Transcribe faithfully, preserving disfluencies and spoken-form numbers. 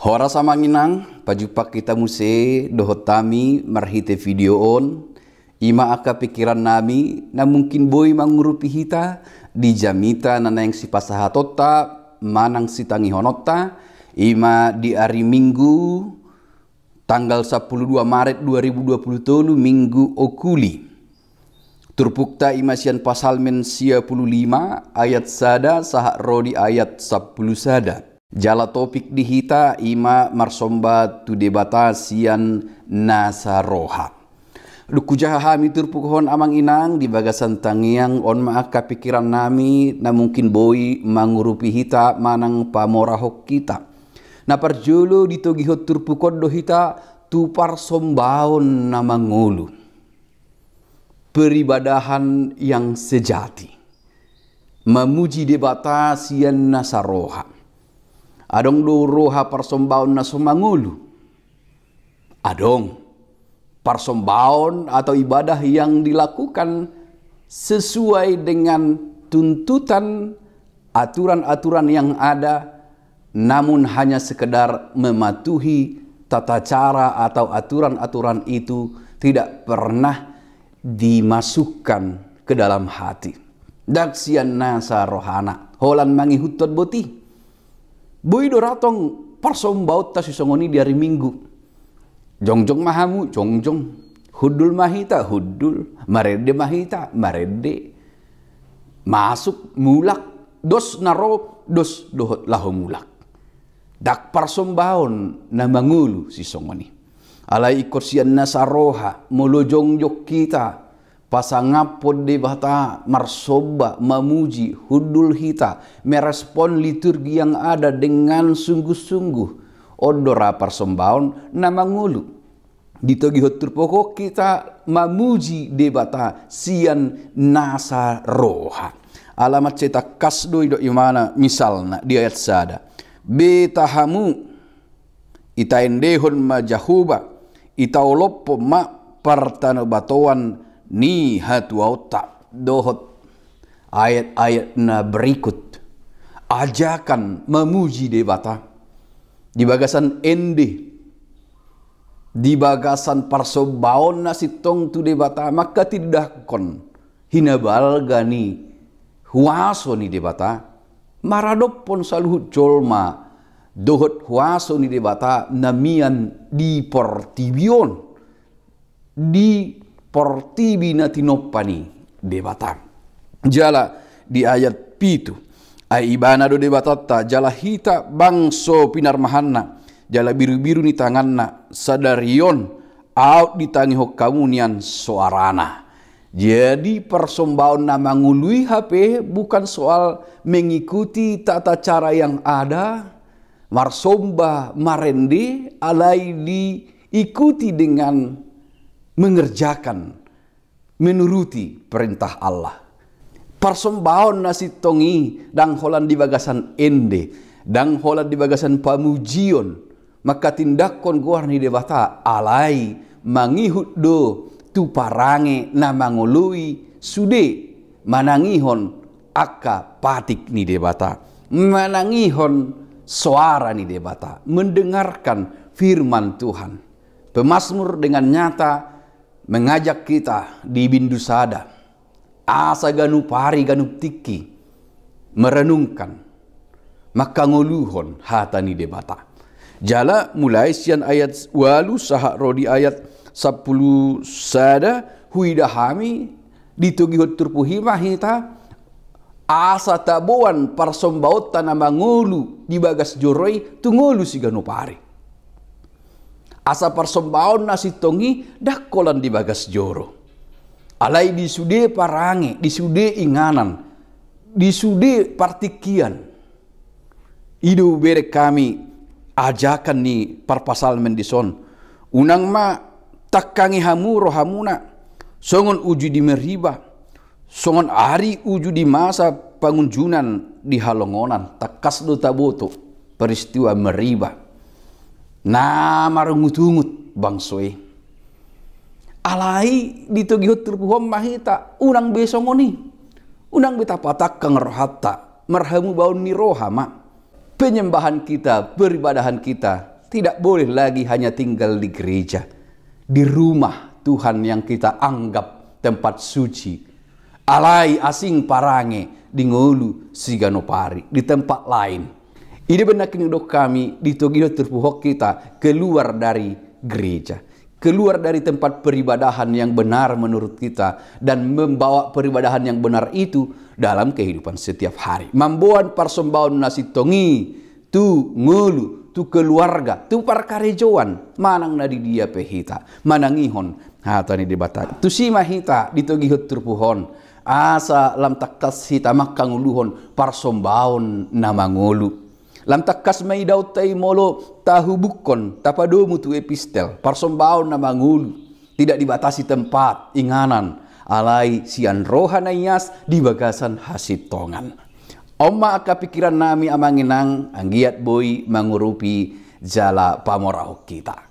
Horas amang inang, pajumpang hita muse dohot hami marhite video on. I ma angka pingkiran nami na mungkin boi mangurupi hita di jamita na naeng sipasahatonta manang sitangihononta, i ma di ari Minggu tanggal sampulu dua Maret dua ribu dua pulu tolu, Minggu Okuli. Turpukta i ma sian Psalmen sia pulu lima ayat sada sahat ro di ayat sampulu sada. Jala topik di hita i ma marsomba tu Debata sian nasa roha. Dung hujaha hami turpuk on amang inang, di bagasan tangiang on ma angka pingkiran nami na mungkin boi mangurupi hita manang pamorahon hita. Na parjolo ditogihon turpuk on do hita tu parsombaon na mangolu. Peribadahan yang sejati. Mamuji Debata sian nasa roha. Adong do roha parsombaon na so mangolu? Adong. Parsombaon atau ibadah yang dilakukan sesuai dengan tuntutan aturan-aturan yang ada, namun hanya sekedar mematuhi tata cara atau aturan-aturan itu, tidak pernah dimasukkan ke dalam hati. Ndang sian nasa rohana, holan mangihuthon boti. Boi do ra tong parsombaonta sisongon i di ari Minggu. Jongjong ma hamu, jongjong. Hundul ma hita, hundul. Marende ma hita, marende. Masuk, mulak, dos na ro, dos dohot laho mulak. Ndang parsombaon na mangolu sisongon i. Alai ingkon sian nasa roha, molo jongjong hita pasangaphon Debata, marsomba, mamuji, hundul hita, merespon liturgi yang ada dengan sungguh-sungguh, on do ra parsombaon na mangolu. Ditogihon turpuk on hita mamuji Debata sian nasa roha. Ala mansai tangkas do, didok ibana misalna di ayat sada. Beta hamu, itaendehon ma Jahowa, itaolophon ma partanobatoan ni hatuaonta. Dohot ayat-ayat na berikut. Ajakan mamuji Debata di bagasan ende, di bagasan parsombaon na sintong tu Debata, mangkatindangkon hinabalga ni huaso ni Debata, maradophon saluhut jolma dohot huaso ni Debata na mian di portibi on, di portibi na tinompa ni Debata. Jala di ayat pitu, ai ibana do Debatanta, jala hita bangso pinarmahanna, jala birubiru ni tanganna, sadari on aut ditangihon hamu nian soarana. Jadi parsombaon na mangolu i hape bukan soal mengikuti tata cara yang ada, marsomba, marende, alai diikuti dengan mengerjakan, menuruti perintah Allah. Parsombaon na sintong i ndang holan di bagasan ende, ndang holan di bagasan pamujion, mangkatindangkon goar ni Debata, alai mangihut do tu parange na mangoloi sude, manangihon angka patik ni Debata, manangihon soara ni Debata, mendengarkan firman Tuhan. Pemasmur dengan nyata mengajak kita di bindu sada, asa ganup ari ganup tingki merenungkan, mangkangoluhon hata ni Debata. Jala mulai sian ayat ualu sahat ro di ayat sampulu sada, huida hami ditogihon turpuk i ma hita, asa taboan parsombaonta na mangolu di bagas joro i tu ngolu siganup ari. Asa parsombaon na sintong i ndang holan di bagas joro, alai di sude parange, di sude inganan, di sude partingkian. I do hubereng hami ajakan ni parpsalmen dison. Unang ma tangkangi hamu rohamuna songon uju di Meriba, songon ari uju di masa pangunjunan di halongonan. Tangkas do taboto peristiwa Meriba na marungutungut bangso i. Alai ditogihon turpuk on ma hita, unang be songon i. Unang be tapatangkang rohanta, marhamubaon ni roha ma. Penyembahan kita, peribadahan kita Tidak boleh lagi hanya tinggal di gereja, di rumah Tuhan yang kita anggap tempat suci. Alai asing parange di ngolu siganop ari, di tempat lain. Ida benar kini dok kami ditogihon turpuk on hita keluar dari gereja, keluar dari tempat peribadahan yang benar menurut kita, dan membawa peribadahan yang benar itu dalam kehidupan setiap hari. Mamboan parsombaon na sintong i tu ngolu, tu keluarga, tu parkarejoan, manang na di dia pe hita manangihon hata ni Debata. Tusi ma hita ditogihon turpuk on, asa lam tangkas hita mangkangoluhon parsombaon na mangolu. Lam tangkas ma idaonta i molo tahubukhon, tapadomu tu epistel, parsombaon na mangolu. Tidak dibatasi tempat, inganan, alai sian roha na ias di bagasan hasintongan. On ma angka pingkiran nami amang inang, anggiat boi mangurupi jala pamorahon hita.